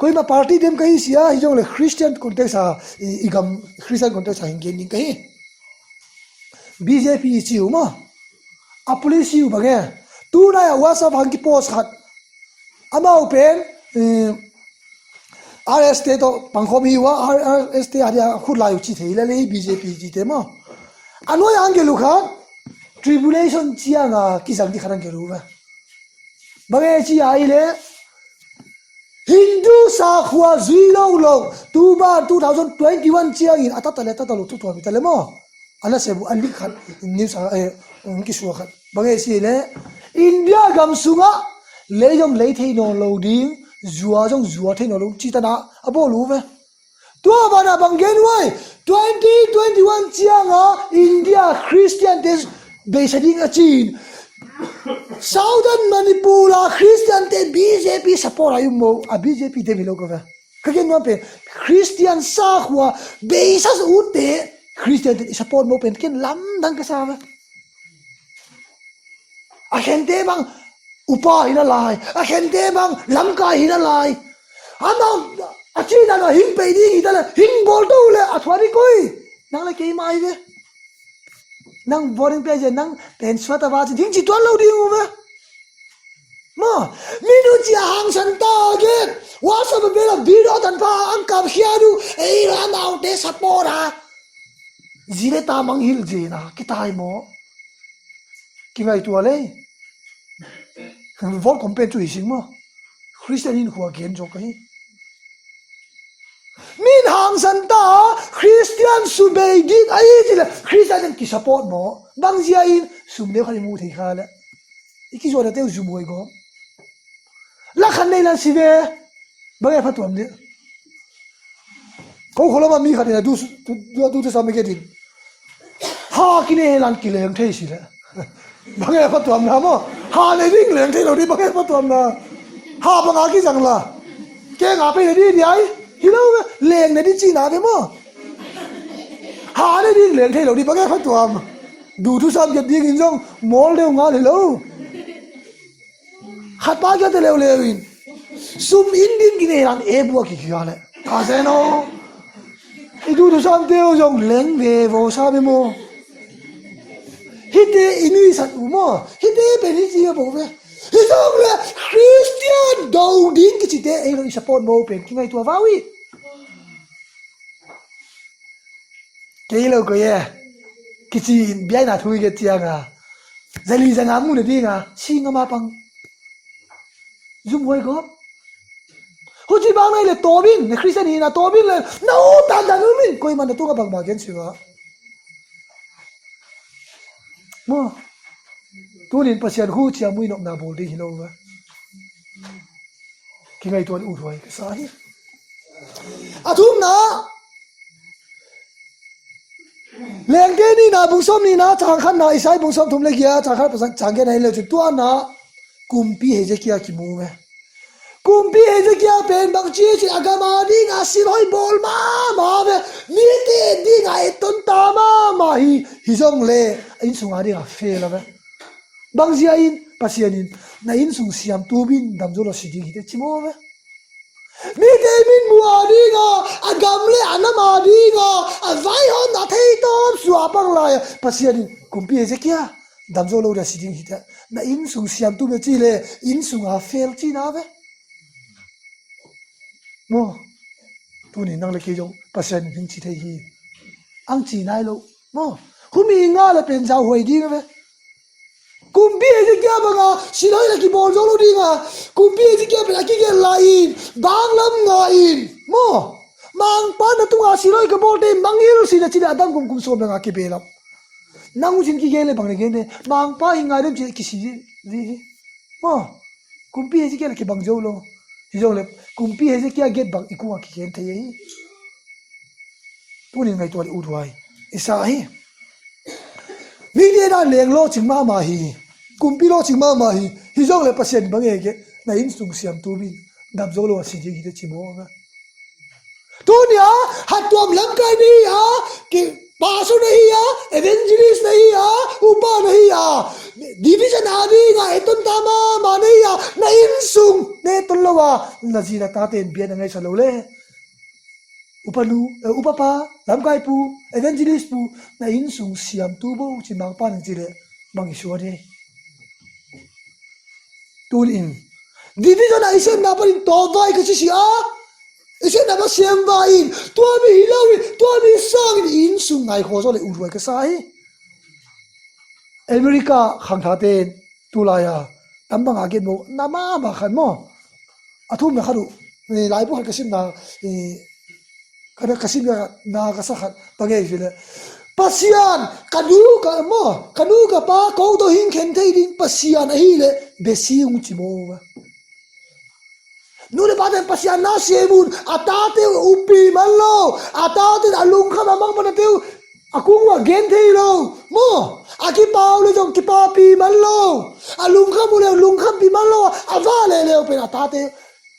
Koima party dem ka hi sia, hi zong le Christian context a, i, i gam Christian context a hin gen ding ka hi. B J P i ci uh maw. A policy uh bang e. Tunai a WhatsApp hang ki post khat. Amau pen, eh, R S T tawh pangkhawm hi uh a, R S T a dia khut lai uh ci thei le le B J P ci te maw. A nuai a hang gelh uh khat, tribulation cianga kizang ding khat hang gelh uh ve. Bang e ci a i le, Hindu sakhua zui lo lo, tu ban two thousand twenty-one ciangin a tata le tata lo thu tuam hi ta le maw. A na se bu a lik khat, news a, eh, um, kisua khat. Bang e si le, India gam sungah lei zong lei thei nawn lo ding, zua zong zua thei nawn lo, ci tana a bawl uh ve. Tua banah bang gen uh ai, twenty twenty-one cianga India Christian te beisa ding a cin. Southern Manipur a Christian te B J P support a i um maw, a B J P te mi lo ka ve. Ka gen nuam pen, Christian sakhua beisa utte Christian te i support maw pen ken lamdang ka sa ve. A khente bang upa hi na lai, a khente bang lamkai hi na lai. Amau a ci dan a hing pei ding hi ta le, hing bawl to le, a thuan hi koi. Nang le kei mai ve. Nang boring pe je, nang pen suat a va ci, ding ci tuan lo ding uh ve. Maw, mi nu ci a hangsan ta gen. WhatsApp a bel a video tan pha ang kam khia du, ei ra nau te support a. Zi le ta mang hil je na, kitai maw. Kingai tua le. Vol kompen cu hi sing maw. Christian in khua gen zo ka hi. Min hangsan ta Christian su bei ding a i ci le Christian in ki support maw. Bang zia in sum neu khat i mu thei kha le. I ki zuan a teu zum huai gawm. La khan nei lan si ve. Bang e phatuam ni. Ko kholoma mi khat in a du, du, du, du sa me ke din. Ha kine lan kileng thei si le. Bang e phatuam na maw. Ha ne ding leng thei lo di bang e phatuam na. Ha bang a ki zang la. Ke nga pe ne di di ai. Hi lo ve. Leng ne di ci na ve maw. Ha ne ding leng thei lo di bang e phatuam. Du thu sam ke ding in zong mol deu nga le lo. Khat pa kia te leuleu in sum in din ki nei lan e bua ki kia le. Ka se no. I du thu sam teu zong leng ve vo sa be maw. Hite i nui sat u maw. Hite pen hi ci a bo ve. Hi zong le Christian do ding ki ci te ei lo i support maw pen ki ngai tua vau i. Kei lo ko ye. Kici in biaina thu i ke cianga. Zali zanga mu na dinga. Singa ma pang. Zum huai ko. Huci bang nai le tobin. Ne Christian hi na tobin le. Na u tan dan u min. Koi man na tunga bang ma gen siwa. Maw. Tunin Pasian hu cia mui nopna bawl ding hi lo ve. Ki ngaihtuah in ut huai ka sa hi. A thumna, Lengte nihna bung sawm nihna cang khatna, Isai bung sawm thum le giat cang khat pasang cang giat na hi le cun tuanna kumpi Hezekia kimu ve. Kumpi Hezekia pen bangci cin a gam a dinga silhoi bawl mahmah ve. Mite dinga etton ta mahmah hi, hi zong le a innsung a dinga fel a ve. Bangzia in Pasian in na innsung siamtu bin damzo lo si ding hi te ci maw ve. Mite min mu a dinga, a gam le a nam a dinga, a vaihawmna theitawp suah a pang lai-a Pasian in kumpi Hezekia damzo lo dia si ding hi te. Na innsung siamtu bia ci le innsung a fel cina ve. Maw, tuni nang le kei zong Pasian in hing ci thei hi. Ang ci nai lo. Maw, humi nga le pen zau huai ding ve. Kumpi Hezekia banga silhoi le kibawl zo lo dinga, kumpi Hezekia pen a kigelh lai-in banglam nga-in maw, mangpa na tunga silhoi ka bawlte mangil si na ci le a dang kumkum sawm le nga kibelam. Nang uh cin kigen le bang le gen le mangpa hi ngai dem ci le kisi zi hi. Maw, kumpi Hezekia le kibang zo lo. Hi zong le kumpi Hezekia get bang i kungah kigen thei hi. Tunin ngaihtuah le ut huai. i sa hi. Mite dan leng lawhcing mahmah hi. Kumpi lawhcing mahmah hi. Hi zong le Pasian bang e ke, na innsung siamtu bang dam zo lo a si ding hi te ci maw a. Tuni a hattuam lamkai na hi a, ke pastor na hi a, evangelist na hi a, upa na hi a, division a ding a eton ta mahmah na hi a, na innsung na eton lo a, na zi na tate in bia na ngaihsa lo le, upa nu, eh, upa pa, lamkai pu, evangelist pu, na innsung siamtu bo ci mangpa nang ci le, bang i suan hi. Tuni in division a i sepna panin tawpvai ka ci si a, i sepna pa siamvai in, tua mi hi lo in, tua mi sangin i innsung ngai khaw zaw le uthuai ka sa hi. America khangthate in tulai a tam banga gen maw, na mahmah khat maw. A thumna khat uh, eh, laibu khat ka simna, eh, ka, ka simna ka sa khat bang e ci le, Pasian, ka nu ka maw, ka nu ka pa ko tawh hing khen thei ding Pasian ahih leh bia si ung ci maw a. Nu le pate in Pasian na sem un, a tate uh uppi man lo, a tate in a lungkham a mangpanate uh a kung uh a gen thei lo maw. A kipau le zong kipapi man lo, a lungkham uh le lungkhampi man lo, a vah leuleu pen a tate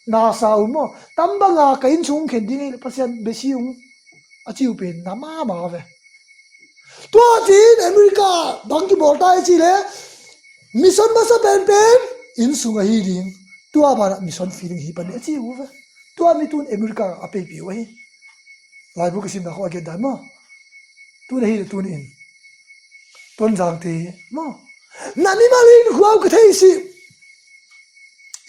na sa un maw. Tam banga ka innsung khen ding ahih leh Pasian bia si ung a ci uh pen na mahmah ve. Tua ci-in America bang kibawl ta i ci le, mission masa penpen innsung ahi ding. Tua banah mission field ding hi pan ding a ci uh ve. Tua mi tun America a peipi uh ahi. Laibu ka simna khawng a gen dan maw. Tun ahi le tuni in Tonzangte maw, na mimal in khua uh ka thei si.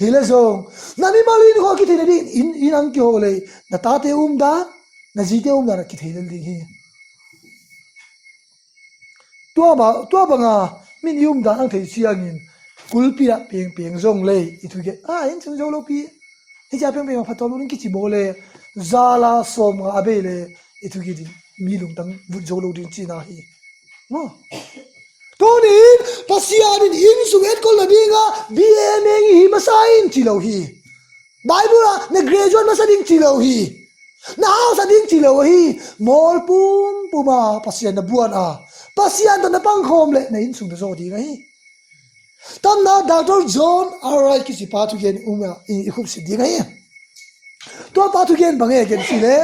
Hi le zong na mimal in khua kithei nading in, in ang kiho lei, na tate umdan, na zite umdan a kithei lel ding hi. Tua ba, tua banga min i umdan ang thei ciangin kulpi ah pengpeng zong lei i thugen a, innsung zo lopi. Hi cia pengpeng a phattuam lo ding kici baw le, zala sawm nga a bei le i thugen ding, mi lungtang vut zo lo ding cihna hi. Maw? Tuni in Pasian in innsung etkol nadinga B A M A hi masa in ci lo hi. Bible ah na graduate masa ding ci lo hi. Na hausa ding ci lo hi. Mawl pumpum a Pasian na buan a, Pasian tawh na pangkhawm le na innsung na zaw ding ahi. Tamna Doctor John R. Wright kici pa thugen um a i, i khupsit ding ahi. Tua pa thugen bang e gen si le,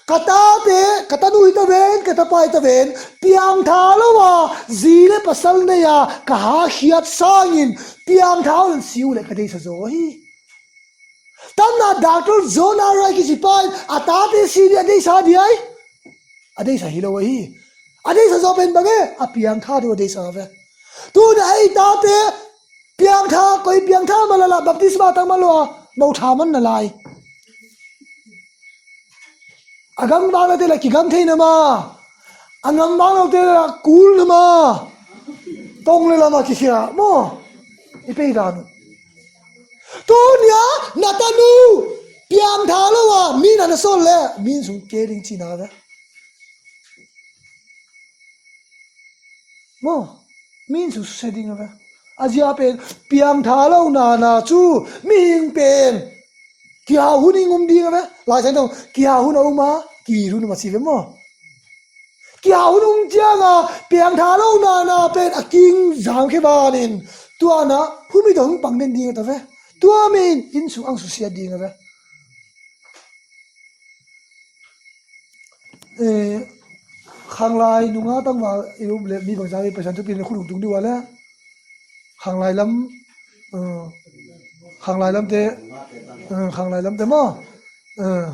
ka tate, ka tanu hi ta ven, ka tapa hi ta ven, piangtha lo a zi le pasal nei a ka hakhiat sangin piangtha lo in si uh le ka deisa zaw hi. Tamna Doctor John R. Wright kici pa in a tate si ding a deisa ding ai. A deisa hi lo ahi. A deisa zaw pen bang e, a piangtha ding a deisa ve. Tuna ei tate piangtha, koi piangtha man la la, baptisma tang man lo a, mo tha man na lai. A gam vang lote la kigam thei na ma, a gam vang lote la kul na ma. Tong le lama kikhia maw. I pei dan uh. Tunia na tanu piangtha lo a mi na na sawl le mi innsung ke ding cihna ve. Maw, mi innsung susia ding a ve. A zia pen piangtha lo nana cu mihing pen kihau hun in um ding a ve. Lai Siangtho kihau hun a um a, kiit hun a um a ci ve maw. Kihau hun um cianga piangtha lo nana pen a king zamkhia banin tuana humi dong pang den ding a ta ve. Tua min innsung ang susia ding a ve. Eh, khanglai nunga tangval i um le mi bangzah i Pasian thupi na khulung tung ding uh a le khanglai lam, eh, khanglai lamte, eh, khanglai lamte maw? Eh,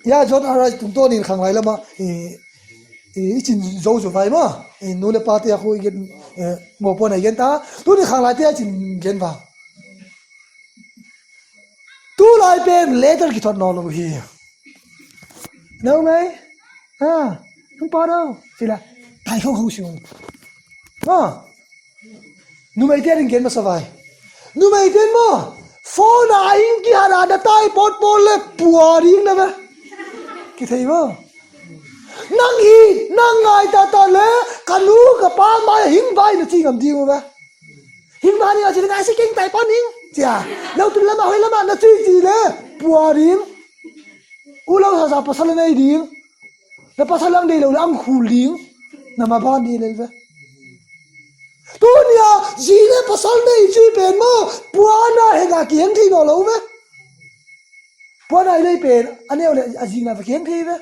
ya, John R. Wright tungtawnin khanglai lama i, i, i cin zo zo vai maw? I nu le pate a khu i gen, eh, mawpuan a i gen ta. Tuni khanglaite a cin gen va. Tulai pen letter kithot nawn lo hi. No mei? Ha, hong pa no. Sila, tai khong khong siung. Ha. Numeite ring gen masa vai. Numeite maw, phone a ing kihat a na tai pawtpawl le pua ding na ve. Kithei maw? Nang i, nang ngai tata le ka nu ka pa mai hing vai na ci ngam ding uh ve. Hing vai ding a ci le ngai si keng tai pan hing cia. Lo tun lama hoi lama na ci ci le pua ding. U lo sa sa pasal nei ding. Na pasal ang deih lo le ang khul ding. Na maban dih lel ve. Tunia zi le pasal nei ci pen maw, puana henga kiheng thei naw lo ve. Puana i lei pen a neu le a zina ve kiheng thei ve.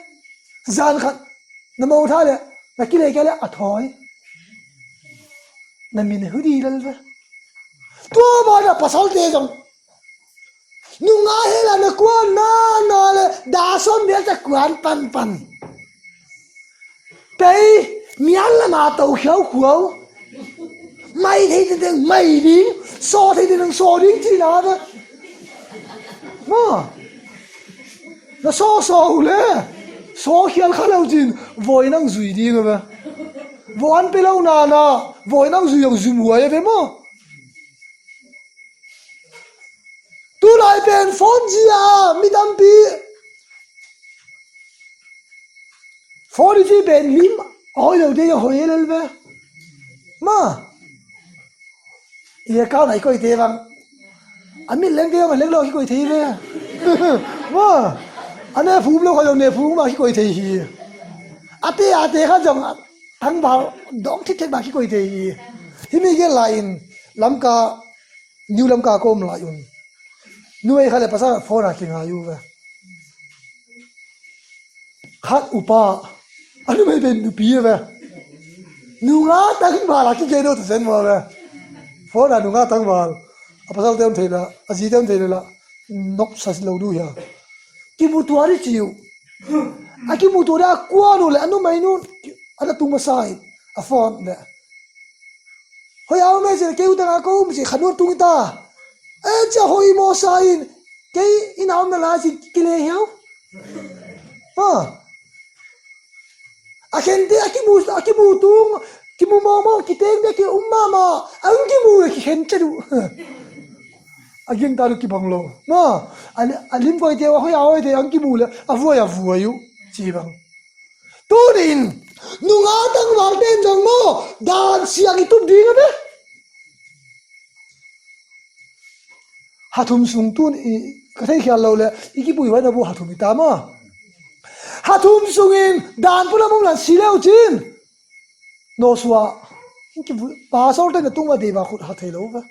Zan khat na mo tha le na kilei kia le a thawi. Na min hudi lel ve. Tua bana pasalte zong nunga hela na kuan na na le da som bia ta kuan pan pan. Tei mial lama to khiau khuau. Mai thei teng mai ding, so thei teng so ding ci na ve. Ma na so so le so khial kha lo cin voi nang zui ding ve. Vo an pe lo na na voi nang zui ang zum huai ve maw. Tulai pen phone zia mi tampi phone ci pen lim a hoi lo te a hoi lel ve. Ma i account a i koi te bang a mit leng te bang a leng lo a ki koi thei ve. Ma a ne phum lo kha lo ne phum ma ki koi thei hi. A te a te kha zong tangval dong thit thek ma ki koi thei hi. Hi mi gel la in Lamka New Lamka ka om lai un. Nuai kha le pasal phone a kingai u ve. Khat upa a numei pen nupi ve. Nunga tangval a kikei no ta zen mo ve. Phone a nunga tangval a pasal te om thei la a zi te om thei la nok sa lo du hia. Kimutua ri ciu a kimutua da kuanu le a numei nun a na tung masa in a phone le hoi a om e ci le kei utang a ko um ci khanun tung ta. E cia hoi maw sa in kei ina om na la ci kile hiau. Ha a khente a kimu a kimu tung kimu mawngmawng kiteng bia ki um mama ang kimu le kikhen cia duh. A gin ta duh kibang lo ma a lim koi te a hoi a hoi te ang kimu le a vuai a vuai uh ci bang. Tunin nunga tangval ten zong maw dan siang i tup ding a ve. Hathum sung tun i ka thei khial lo le i kipui huai na bu hathum i ta maw. Hathum sungin dan pula mong lan si leu cin. Nosua pa sol ten na tung a dei ba khut ha thei lo ve.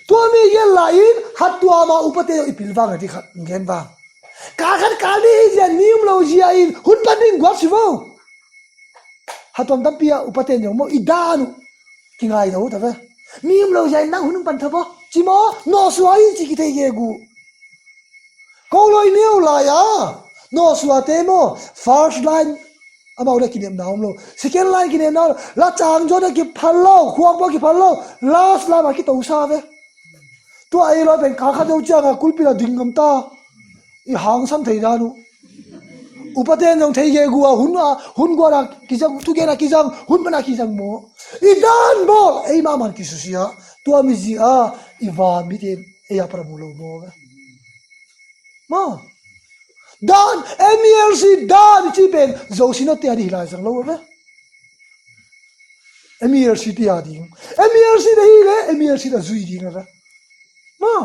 Tua mi gel la in hat tua ma upate i pil vang a di khat ngen vang. Kal khat kal ni hi zia ni um lo zia in hun pan ding guat si vo. Hatuam tampi a upate nyong mo i dan uh kingai lo ta ve. Ni um lo zia in nang hun um pan tha vo. Ci mo no sua in ci ki thei ge gu. Ko loi neu lai a no sua te mo first line amau le kinepna om lo. Second line kinepna om lo. La cang zon a kiphal lo. Khuang pua kiphal lo. Last line a kitosa ve. Tua ei loi pen kal khat zo ciang a kulpil a ding ngam ta. I hangsan thei dan uh. Upaten zong thei ge gua hun a hun guan a kizang thugen a kizang hun pan a kizang maw. I dan bawl ei mahmah kisusia. Tua mi zi a i va mite ei a para mu lo maw ve. Maw dan M E L C dan i ci pen zo si no te a di hi lai zang lo ve. M E L C te a ding. M E L C te hi le M E L C te zui ding a ve. Maw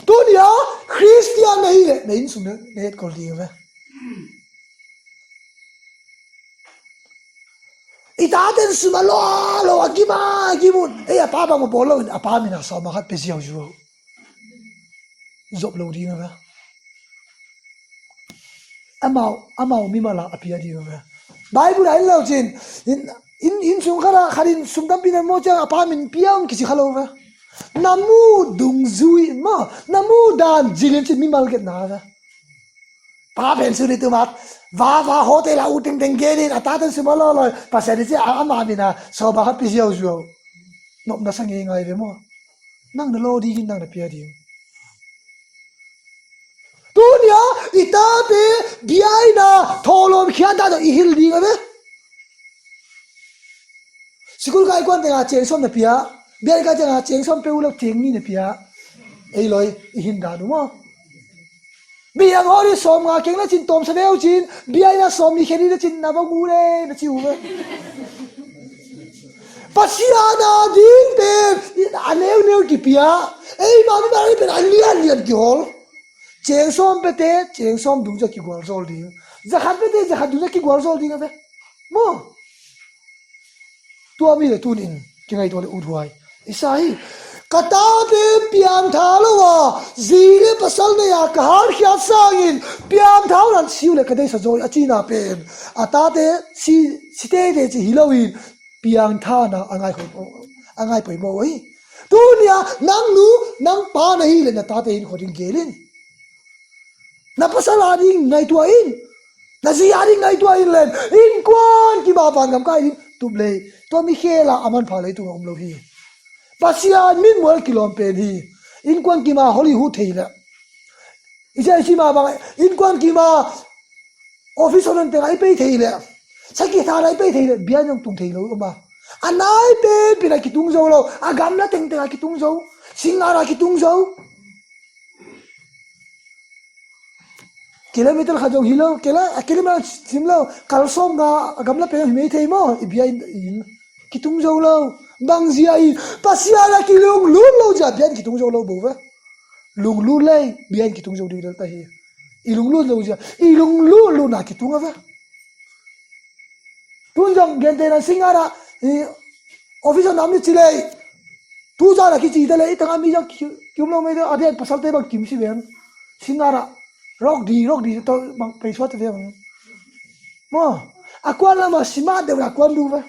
tunia Christian na hi le na inn sung na het kol ding a ve. I taten sum a lo a lo a gim a gim un ei a pa bang a bawl lo in a pa min a sawm a khat pe ziau ziau. Zop lo ding a ve. Amau amau mimal a a pia ding a ve. Bible a in lo cin in in in sung khat a khat in sum tampi na maw ciang a pa min pia um kici kha lo ve. Na mu dungzui maw na mu dan zilin cin mimal get na ve. Pa pen su ni tumat va va hotel a u tengteng genin a taten sum a lawlawi Pasian i ci a ama mina sawba khat pi ziauziau. Nopna sa ngeingai ve maw? Nang na law dingin nang na pia ding. Tunia i tate biaina thawlawm khiat dah tawh i hil ding a ve. Sikul kai kuan tengah ceng sawm na pia, bian kai tengah ceng sawm pe uh lo ceng ni na pia. Ei lawi i hin dan uh maw? Biang haw ni sawm nga keng na cin tawm sa veu cin, biaina sawm ni khen ni na cin na va gu le na ci uh ve. Pasian a ding pen a neuneu kipia, ei mah mi mah pen a lianlian kihawl. Ceng sawm pete ceng sawm dung ca kigual zawl ding. Zakhat vete zakhat dungzia kigualzawl ding a ve. Maw? Tua mi le tunin kingaihtuah le uthuai i sa hi. Ka tate piangtha lo a zi le pasal nei a ka hatkhiat sangin piangtha un an si uh le ka deihsa zaw hi a cihna pen a tate si, si teitei ci hi loin piangthana a ngai khoi, a ngai poimawh uh hi. Tunia nang nu nang pa na hi le na tate in khuading gel in. Na pasal a ding ngaihtuah in. Na zi a ding ngaihtuah in len innkuan kima vangam kai ding tup lei. Tua mi khela a manpha leitungah um lo hi. Pasian mitmual kilawm pen hi. Innkuan kima Hollywood thei le i cia i cima bang innkuan kima office honon tengah i pei thei le sakhi thana i pei thei le bian zong tung thei lo i om a. A nai penpin a kitung zo lo a gamla tengteng a kitung zo. Singngan a kitung zo. Kilometer khat zong hi lo, kila a kilometer sim lo, kal sawm nga a gamla peng hi mei thei maw? I bia in, in kitung zo lo. Bang zia in Pasian a kilunglut lo zia bia in kitung zo lo bo ve. Lunglut lei bia in kitung zo ding del ta hi. I lunglut lo zia i lunglut lo na kitung a ve. Tun zong gentehna singngan ah office a nam ni ci lei. Tu zan a kici ta lei i tangah mi zong ki, ki um lo mei a dian pasalte bang kim si veng. Singngan ah rawk di rawk di tawh bang pei suat ta veng. Maw? A kuan lamah simat deuh a kuan duh ve.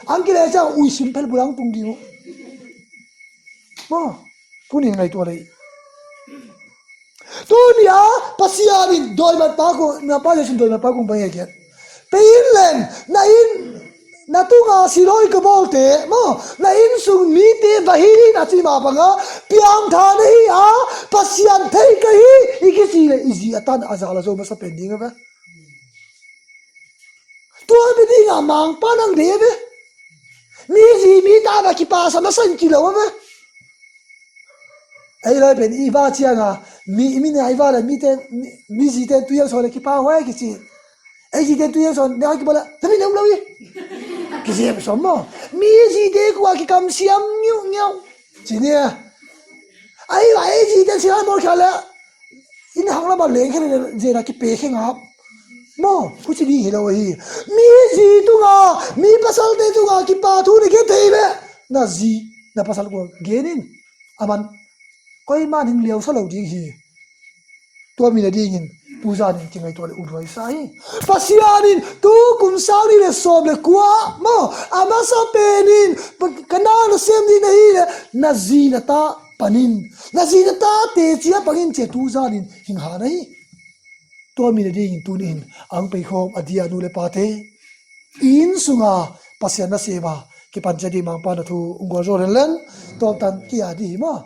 Ang kileh ciang ui sim phel bulang tung ding uh. Maw? Tunin ngaihtuah lei. Tunia Pasian in dawimat pa kung na pa Jesu dawimat pa kung bang hiakiat. Pei in len na in na tunga silawi ka bawlte maw na inn sung mite va hi in a ci mah banga piangtha na hi a Pasian thei ka hi i kici le i zi a tan a zal a zo masa pen ding a ve. Tua mi dinga mangpa nang dei a ve. Mi zi mi ta va kipasa masa in kilo a ve. Ei lai pen i va cianga mi mi ne ai va le mi ten mi zi ten tu yang so le kipa huai kici. Ei zi ten tu yang so ne ai kipa le tapi ne um lo i. Kici em som mo. Mi zi te kua kikam siam ngiu ngiu. Ci nia. Ai va ei zi ten siam mo kha le. In hang lama leng khe le zena kipe khe ngap. Mo, kuci di hi lo hi. Mi zi tunga mi pasal te tunga kipa thu ne ke thei le. Na zi na pasal kua genin. Aman koiman hing liau sa lo ding hi. Tua mi na dingin tu zanin kingaihtuah le uthuai sa hi. Pasian in tu kum sang ni le sawm le kua maw a masa penin ka na na sem ding na hi le na zi na ta panin na zi na ta teci a pangin cia tu zanin hing ha na hi. Tua mi na dingin tuni in ang peikhawm a dia nu le pate inn sunga Pasian na sema kipan cia ding mangpa na thu ung gual zaw len len tawmtan kia di hi maw?